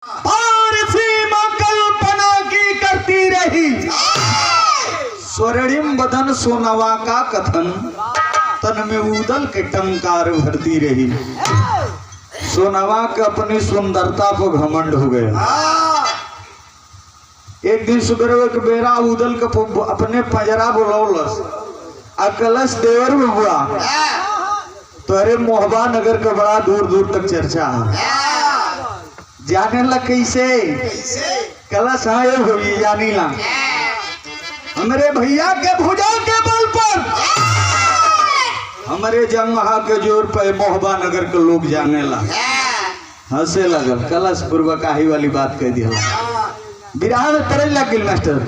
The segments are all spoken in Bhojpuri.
और सीमा कल्पना की करती रही। स्वर्णिम बदन सोनवा का कथन, तन में उदल के टंकार भरती रही। सोनवा के अपनी सुंदरता पर घमंड हो गया। एक दिन सुबह के बेरा उदल के अपने पंजरा बोलौलस आ कलश देवर बबुआ, तोरे मोहबा नगर के बड़ा दूर दूर तक चर्चा है, जाने ला कैसे? कलश हाँ ये होई जानी ला, हमरे भैया के भुजा के बल पर, हमरे जंगहा के जोर पे मोहबा नगर के लोग जाने ला। हंसे लगल कलश, पूर्वकाही वाली बात कह दिया। बिराह में तरल लग गई मास्टर।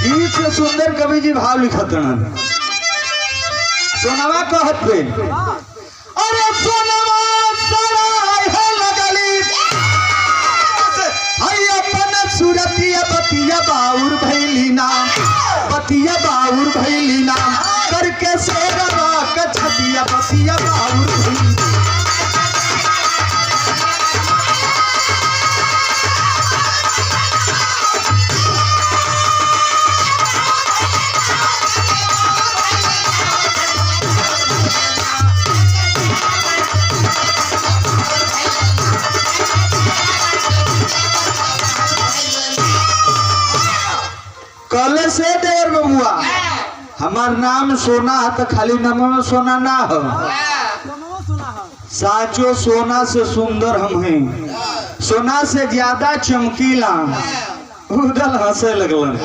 गीत से सुंदर कवि जी भाव लिखत रहन। सोनवा कहत पे, अरे सोनवा सराय है लगली, हई अपन सुरतिया बतिया बाउर भैली नाम, बतिया बाउर भैली नाम, करके शेरवा कछतिया बतिया बाउर भैली। कल से देर बबुआ, हमार नाम सोना है तो खाली नाम में सोना ना हो, साचो सोना से सुंदर हम हैं, सोना से ज्यादा चमकीला। उदल हंसे लगलन।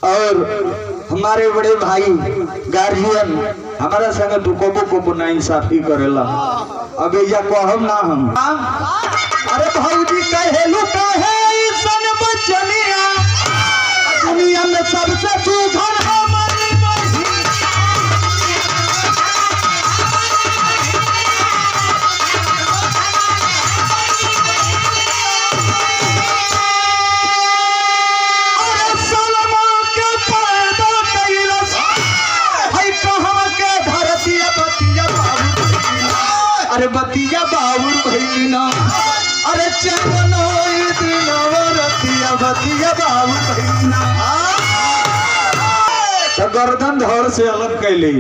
और हमारे बड़े भाई गार्जियन हमारा संग दुकोबो को ना इंसाफी करेला, अब या कहम ना हम। अरे भौजी कहेलू कहे ऐसन बचनिया, दुनिया में सबसे सुघर हमारी बहिन। अरे सलमा के पैदा कैलस, हई कहवा के धरतिया बतिया बाबुर भइली। अरे बतिया बाबुर भइली ना, अरे चंदन होई दिनवरतिया बतिया बाबुर भइली ना। तो गर्दन धड़ से अलग कैली।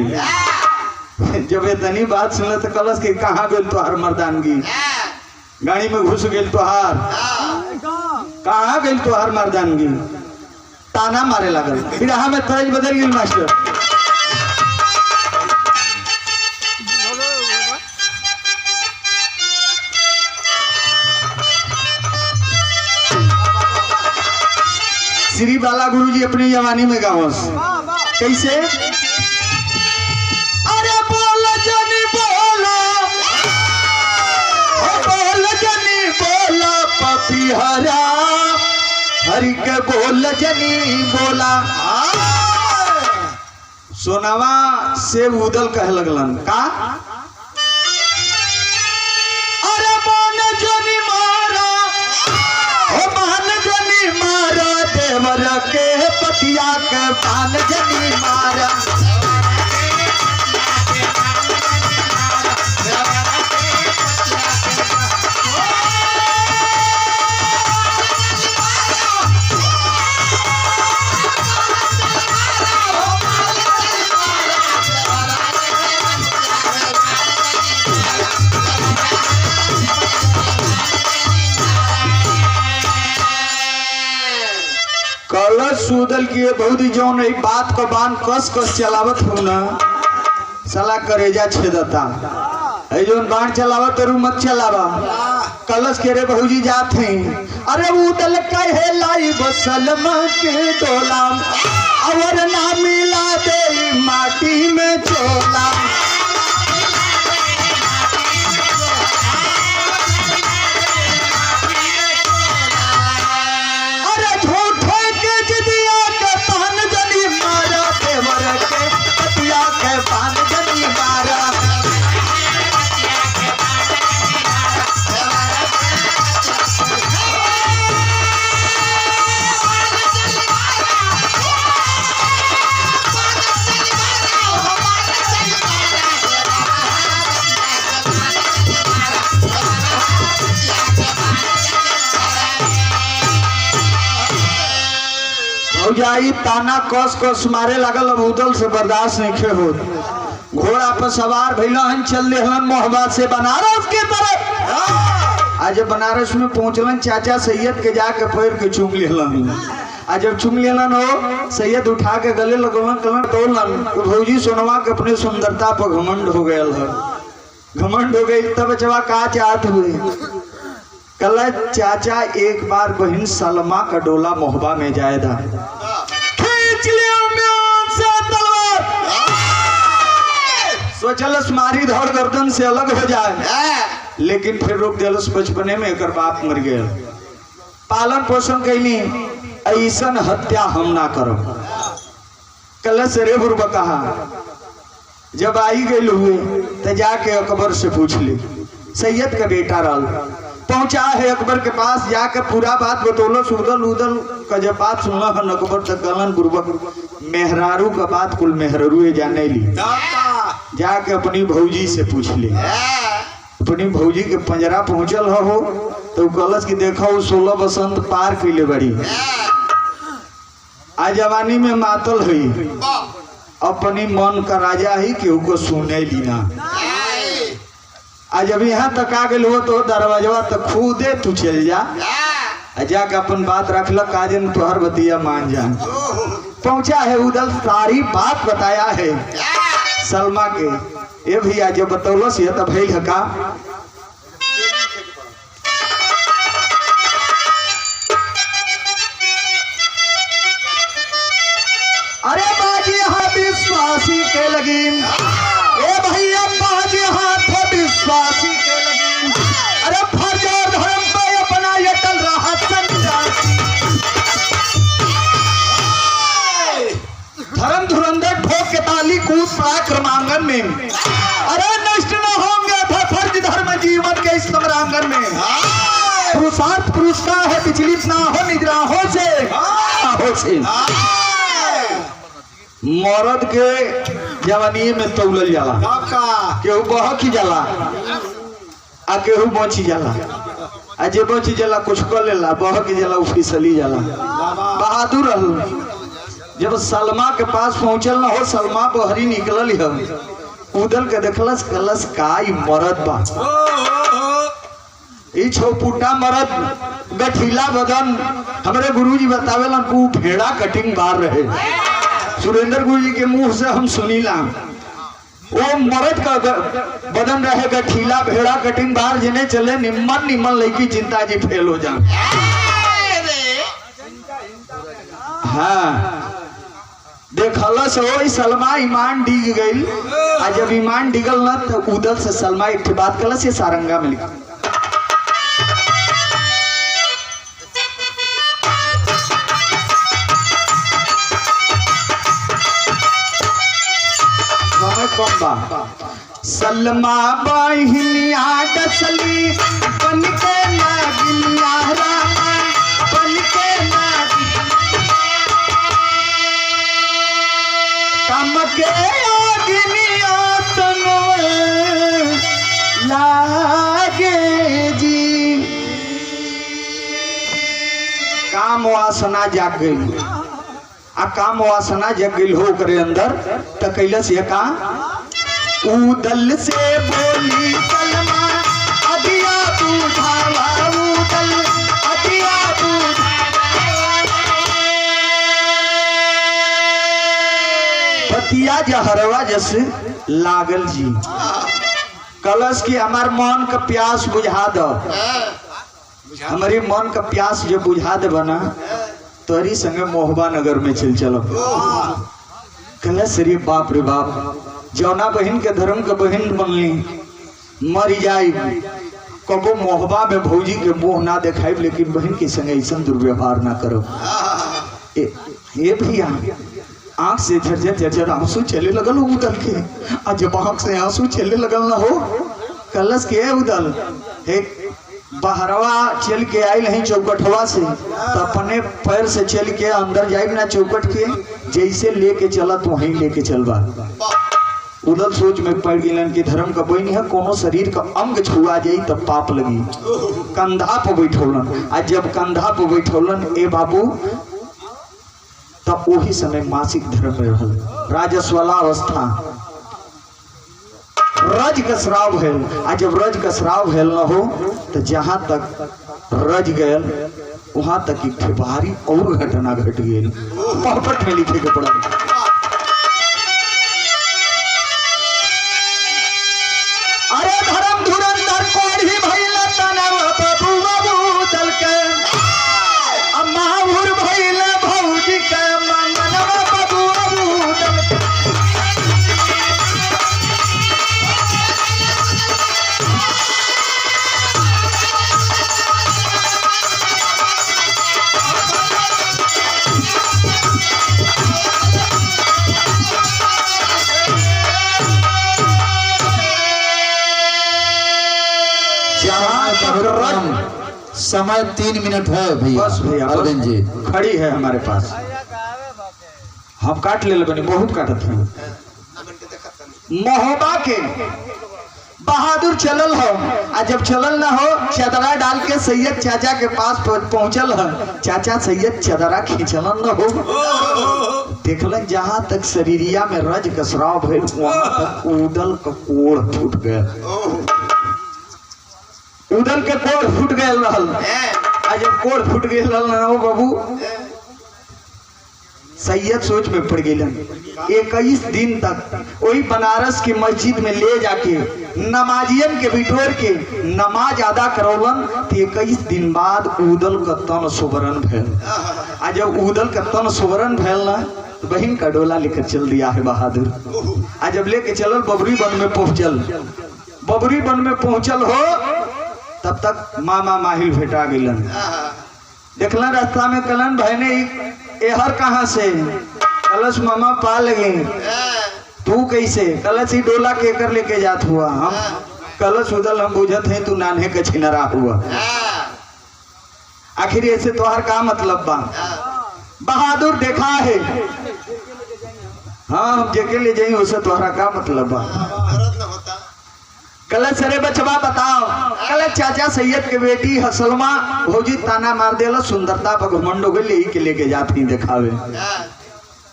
जब इतनी बात सुनल तो कलश के कहाँ गेल तोहार मर्दानगी, गाड़ी में घुस गेल तोहार, कहाँ गेल तोहार मर्दानगी, ताना मारे लागल। फिर में तरज बदल गेल मास्टर। श्री बाला गुरु जी अपनी जवानी में गावस कैसे, अरे बोल जनी बोला, बोल जनी बोला पपीहरा, हरि के बोल जनी बोला। सोनावा से उदल कह लगलन का, अरे मान जनी मारा, ओ मान जनी मारा देवर के पतिया के मान जनी मारा। कलश सूदल की बहुत जौन एक बात को बान कस कस चलावत हूँ ना, साला करेजा छेदता है, जौन बाण चलावत रू मत चलावा। कलश के रे बहुजी जात हैं, अरे उदल कहे लाई बसल के डोला, और ना मिला दे माटी में चोला। अरे झूठे के जिदिया के पान जनी मारा, देवर के पतिया के पान जनी मारा। भौजाई ताना कस कस मारे लागल। अब उदल से बर्दाश्त नहीं खे हो, घोड़ा पर सवार भइलन, चल देहलन मोहबा से बनारस के तरफ। आज जब बनारस में पहुंचलन, चाचा सैयद के जाके पैर के चूम लेहलन। आ जब चूम लेलन हो, सैयद उठा के गले लगलन, कलन तोलन तो भौजी सोनवा के अपने सुंदरता पर घमंड हो गयल है, घमंड हो गई। तब बचवा का चाहत हुए? कल चाचा एक बार बहन सलमा का डोला मोहबा में जाए था, खींच लिया म्यान से तलवार, सोचलस मारी धड़ गर्दन से अलग हो जाए, लेकिन फिर रोक दिलस। बचपने में एकर बाप मर गया, पालन पोषण कैली, ऐसन हत्या हम ना करब। कल से रे बुरबा कहा, जब आई गई हुए तो जाके अकबर से पूछ ली, सैयद का बेटा रल पहुंचा है अकबर के पास, जाके पूरा बात बतौलस। उदल उदल का जब बात सुनल हन अकबर तक गलन बुरबक मेहरारू का बात कुल मेहरारू जाने ली, जाके अपनी भौजी से पूछ ली। अपनी भौजी के पंजरा पहुंचल हो तो कहलस कि देखो 16 बसंत पार कैले बड़ी, आ जवानी में मातल हुई, अपनी मन का राजा ही केहू को सुने ली ना। आज जब यहाँ तक आ गए हो तो दरवाजा तक खुदे तू चल जा, जाके अपन बात रख ल, काजन तोहर बतिया मान जा। पहुंचा है उदल, सारी बात बताया है सलमा के। ए भैया जब बतौलस ये तब भइल का अरे बाजी हाथ विश्वासी के लगी, ए भैया बाजी हाथ विश्वासी के लगी, अरे फर्ज और धर्म पे अपना अटल रहा सन्यासी। धर्म धुरंधर ठोक के ताली कूद पड़ा क्रमांगन में, अरे नष्ट न होंगे फर्ज धर्म जीवन के इस समरांगन में। पुरुषार्थ पुरुष का है, विचलित ना हो निद्राहों से, हो से मर्द के जवानी में तौलल जाला, केहू बहकी जाला आ केहू बची जाला, आ जे बची जाला कुछ कर लेला, बहकी जाला उ फिसली जाला। बहादुर रहल। जब सलमा के पास पहुंचल न हो, सलमा बहरी निकलल ह, उदल के देखलस कलस का ई मरद बा, ई छोपुटा मरद गठीला बदन। हमरे गुरुजी बतावेलन कि उ भेड़ा कटिंग बार रहे, सुरेंद्र गुरु जी के मुंह से हम सुनीला, वो मर्द का बदन रहे गठीला भेड़ा कटिंग बाहर, जिन्हें चले निम्मन निम्मन लड़की चिंता जी फेल हो जा। हाँ देखलस हो सलमा ईमान डिग गई। आ जब ईमान डिगल न तो उदल से सलमा एक बात कलस ये सारंगा में लिखा। सलमा बहिनिया डसली बन के नागिनिया रामा, बन के नागिनिया कम के अग्निया तनवे लागे जी। काम वासना जाग गई, आ काम वासना जग गई हो करे अंदर त कैलस ये का उदल से बोली सलमा अदिया बुझावा, उदल अदिया बुझावा, पतिया जहरवा जैसे लागल जी। कलश की हमार मन का प्यास बुझा दो, हमारी मन का प्यास जो बुझा दे बना तोरी संगे मोहबा नगर में चल चलो। कलश रे बाप रे बाप, जौना बहन के धर्म के बहन बनली मर जाई कबो मोहबा में भौजी के मुँह ना देखाई, लेकिन बहन के संगे ऐसा दुर्व्यवहार ना करो। ये भैया आँख से झरझर झरझर आंसू चले लगल उदल के। आ जब आँख से आंसू चले लगल ना हो कलश के उदल हे बाहरवा चल के आयल है चौकटवा से, तो अपने पैर से चल के अंदर जाए ना चौकट के, जैसे लेके चला तो वहीं लेके चलबा। उदल सोच में पड़ गलन कि धर्म का बहन है, कोनो शरीर का अंग छुआ जाई तब पाप लगी। कंधा पर बैठौलन, आ जब कंधा पर बैठौलन ए बाबू तब वही समय मासिक धर्म में रहल राजस्वला अवस्था रज का श्राव भैल। आ जब रज का श्राव भैल न हो तो जहां तक रज गयल वहां तक एक भारी और घटना घट गई। पहपट में लिखे के पड़ल। अरे धर्म धुरंधर कोढ़ी भइल तनव बाबू बाबू दल के अम्माहुर भइल भौजी के मंगनवा बाबू बाबू दल के। जहां तक रज समय 3 मिनट है भैया। बस भैया बस। अरविंद जी खड़ी है हमारे पास, हम काट ले बनी, बहुत काटत हैं। महोबा के बहादुर चलल हो आ जब चलल ना हो चदरा डाल के सैयद चाचा के पास पहुंचल है। चाचा सैयद चदरा खींचलन न हो, देखलन जहां तक शरीरिया में रज कसराव भइल वहां तक उदल का कोड़ फूट गया। उदल के कोड़ फूट गए रहल। आ जब कोड़ फूट गए रहल ना हो बाबू, सैयद सोच में पड़ गए। 21 दिन तक वही बनारस की मस्जिद में ले जाके नमाजियन के बिटोर के नमाज अदा करौलन। तो 21 दिन बाद उदल का तन सुबरन भैल। आ जब उदल का तन सुबरन भैल ना तो बहन का डोला लेकर चल दिया है बहादुर। आ जब लेके चलल बबरी वन में पहुंचल, बबरी वन में पहुंचल हो तब तक मामा माहिल भेटा गलन। देखलन रास्ता में कलन बहने एहर कहाँ से? कलश मामा पा लगे, तू कैसे? कलश ही डोला के कर लेके जात हुआ। हम कलश उदल हम बुझत हैं तू नान्हे के छिनरा हुआ, आखिर ऐसे तोहर का मतलब बा? बहादुर देखा है, हाँ हम जेके ले जाई उसे तोहरा का मतलब बा? कलश अरे बचवा बताओ। कलश चाचा सैयद के बेटी हसलमा भौजी ताना मार देला, सुंदरता पर घमंड हो गई के लेके जात ही देखावे।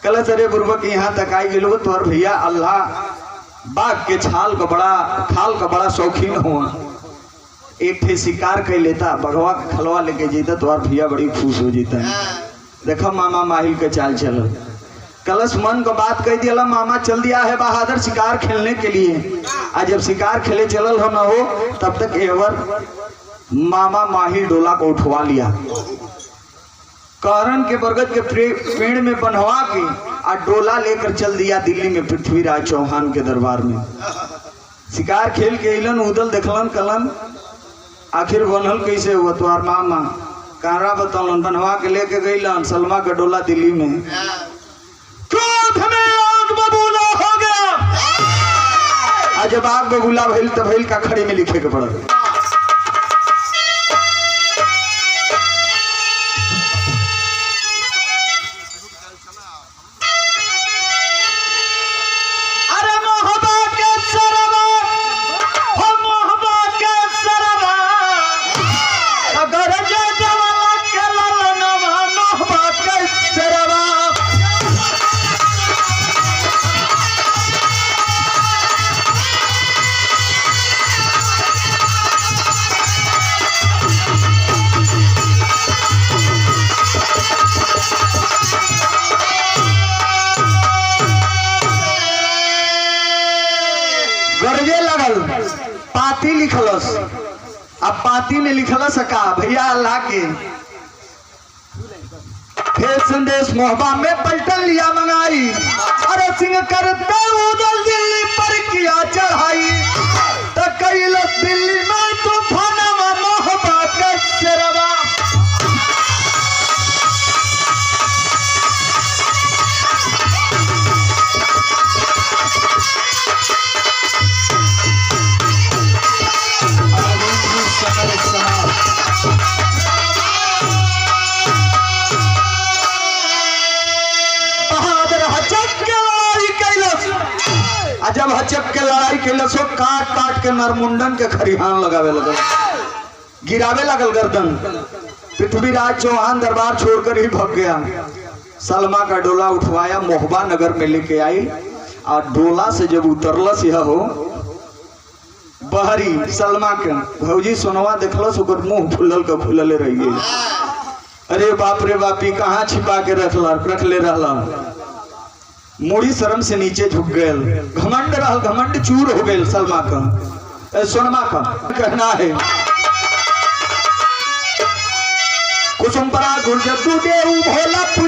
कलश अरे बुर्बक यहाँ तक आई गेलो तोहर भैया अल्लाह बाघ के छाल का बड़ा खाल का बड़ा शौकीन हुआ, एक ठे शिकार कर लेता बघवा के खलवा लेके जीता तोहर भैया बड़ी खुश हो जीता। देखा मामा माहिल के चाल चल। कलश मन को बात कह दिया, मामा चल दिया है बहादुर शिकार खेलने के लिए। आज जब शिकार खेले चलल हो न हो तब तक एवर मामा माहिल डोला को उठवा लिया, करन के बरगद के पेड़ में बंधवा के आ डोला लेकर चल दिया दिल्ली में पृथ्वीराज चौहान के दरबार में। शिकार खेल के अलन उदल देखलन कलन आखिर बनल कैसे हुआ तुहार मामा? कारा बतौलन बनवा के लेके गईलन सलमा के डोला दिल्ली में। क्रोध में आग बबूला हो गया। आज जब आग बबूला भइल त भइल का खड़े में लिखे के पड़ल। अरे मोहब्बा के सरवा, हो मोहब्बा के सरवा, अगर जे जवाला के ललनवा मोहब्बा के सरवा। गरजे लगल, पाती लिखलस। अब पाती में लिखलस का भैया अल्लाह के फिर संदेश मोहबा में पलटन लिया मंगाई। अरे सिंह करते उदल दिल्ली पर किया चढ़ाई, तो कैलस दिल्ली में तूफानवा मोहबा के शेरवा। अरविंद जी समय समाप्त। बहादुर हचक के लड़ाई कैलस। आ जब हचक के लड़ाई कैलस हो काट काट के नरमुंडन के खरिहान लगावे लगल, गिरावे लगल गर्दन। पृथ्वीराज चौहान दरबार छोड़कर ही भग गया। सलमा का डोला उठवाया, मोहबा नगर में लेके आई और डोला से जब उतरलस यह हो बहरी सलमा के भौजी सोनवा देखलस, ओकर मुंह फुलल के फुलले रह गेल। अरे बाप रे बापी, कहाँ छिपा के रखला रखले रहला। मुड़ी शर्म से नीचे झुक गयल, घमंड रहल, घमंड चूर हो गयल सलमा का, सोनमा का। कहना है कुसुम परा गुर्जर देऊ भोला पुज